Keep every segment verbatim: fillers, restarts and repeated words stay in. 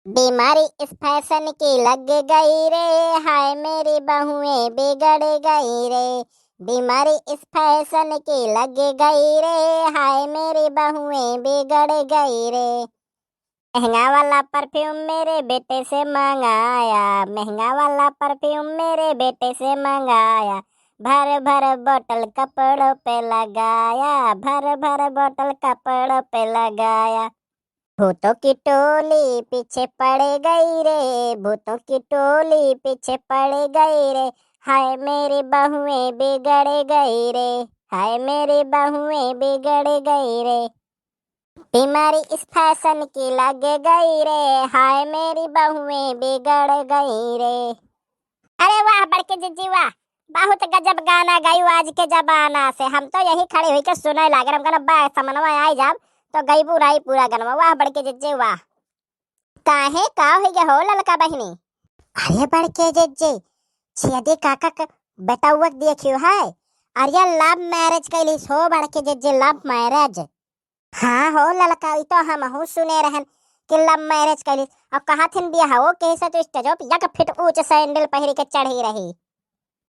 बीमारी इस फैशन की लग गई रे, हाय मेरी बहुएं बिगड़ गई रे। बीमारी इस फैशन की लग गई रे, हाय मेरी बहुएं बिगड़ गई रे। महंगा वाला परफ्यूम मेरे बेटे से मंगाया, महंगा वाला परफ्यूम मेरे बेटे से मंगाया। भर भर बोतल कपड़ों पे लगाया, भर भर बोतल कपड़ों पे लगाया। भूतों की टोली पीछे पड़ गई रे, भूतों की टोली पीछे पड़ गई रे। हाय मेरी बहुएं बिगड़ गई रे, हाय मेरी बहुएं बिगड़ गई रे। बीमारी इस फैशन की लग गई रे, हाय मेरी बहुएं बिगड़ गई रे। अरे वाह बड़के जिज्जी वाह, बहुत गजब गाना गायू आज के जमाना से। हम तो यही खड़े हुई के सुने लागे, हम कहना बा समनवा आई जाब तो गईबू राई पूरा गनवा। वाह बड़के जिज्जी वाह। काहे का हो गया हो ललका बहिनी? अरे बड़के जिज्जी, छेदी काका के बेटौआ के देखियो है, अरे लव मैरिज कैली सो बड़के जिज्जी, लव मैरिज। हाँ हो ललका, ई तो हमहू सुने रहन कि लव मैरिज कैली। और कहत हिन बियाहो के से तो स्टेजो पे एक फीट ऊंच सैंडल पहिर के चढ़ी रही।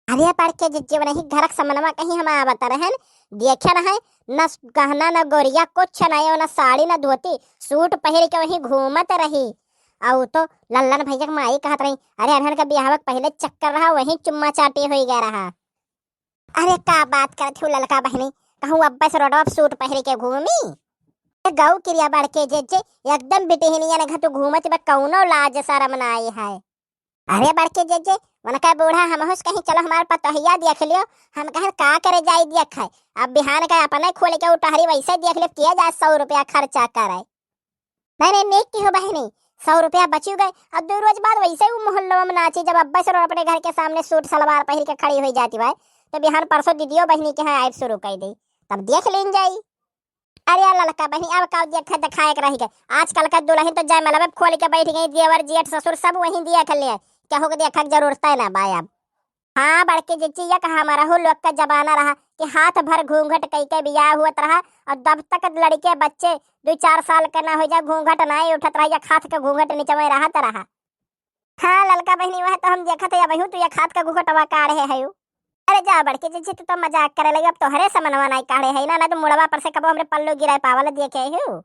अरे बड़के जिज्जी, वही घरक समनवा कहीं हम आवत रहन, देखे न है, न गहना, न गोरिया, कुछ नहीं, न साड़ी, न धोती, सूट पहिर के वहीं घूमत रही। और तो लल्लन भैया के माई कहत रही, अरे अनहन का बियाहवा के पहले चक्कर रहा, वहीं चुम्मा चाटी होई गया रहा। अरे का बात करत हो ललका बहिनी, कहूँ अब्बे से रोडवा पे सूट पहिर के घूमी? ए गौ किरिया बड़के जिज्जी, एकदम बिटिहनिया ने घतु घूमत बा, कौनो लाज शरम नाई है। अरे बड़के जिज्जी, उनका बूढ़ा हमहू से कहीं चलो हमार पतोहिया देख लियो, हम कहन का करे जाई देख है, अब बिहान का अपने खोल के उ टहरी वैसे देख लियो, किया जाए सौ रुपया खर्चा करे। नहीं नहीं, नीक की हो बहिनी, सौ रुपया बची गए। अब दो रोज बाद वैसे ही मोहल्लो में नाची, जब अब्बे से अपने घर के सामने सूट सलवार पहिर के खड़ी हुई जाती भाई, तो बिहान परसों दीदियो बहिनी के यहाँ आइब शुरू कर दी, तब देख लीन जाई। अरे यार ललका बहिनी, अब का देख दिखाए के रही गए, आजकल का दुल्हन तो जयमाला में खोल के बैठ गई, देवर जेठ ससुर सब वहीं देख ले, केहू के देखा के जरूरत है ना बा अब। हाँ बड़के जिज्जी, एक हमरहू लोग का जमाना रहा कि हाथ भर घूंघट कई के बियाह हुअत रहा, और जब तक लड़के बच्चे दो चार साल के ना हो जाए, घूंघट ना ही उठत रहा, एक हाथ के घूंघट नीचे में रहत रहा। हाँ ललका बहिनी, वह तो हम देखत है, अबहू तू एक हाथ के घूंघटवा काढ़े है। अरे जा बड़के जिज्जी, तू तो मजाक करे लगी, अब तोहरे समनवा नहीं काढ़े है ना, ना तो मुड़वा पर से कबो हमरे पल्लू गिराए पावल देखे हो।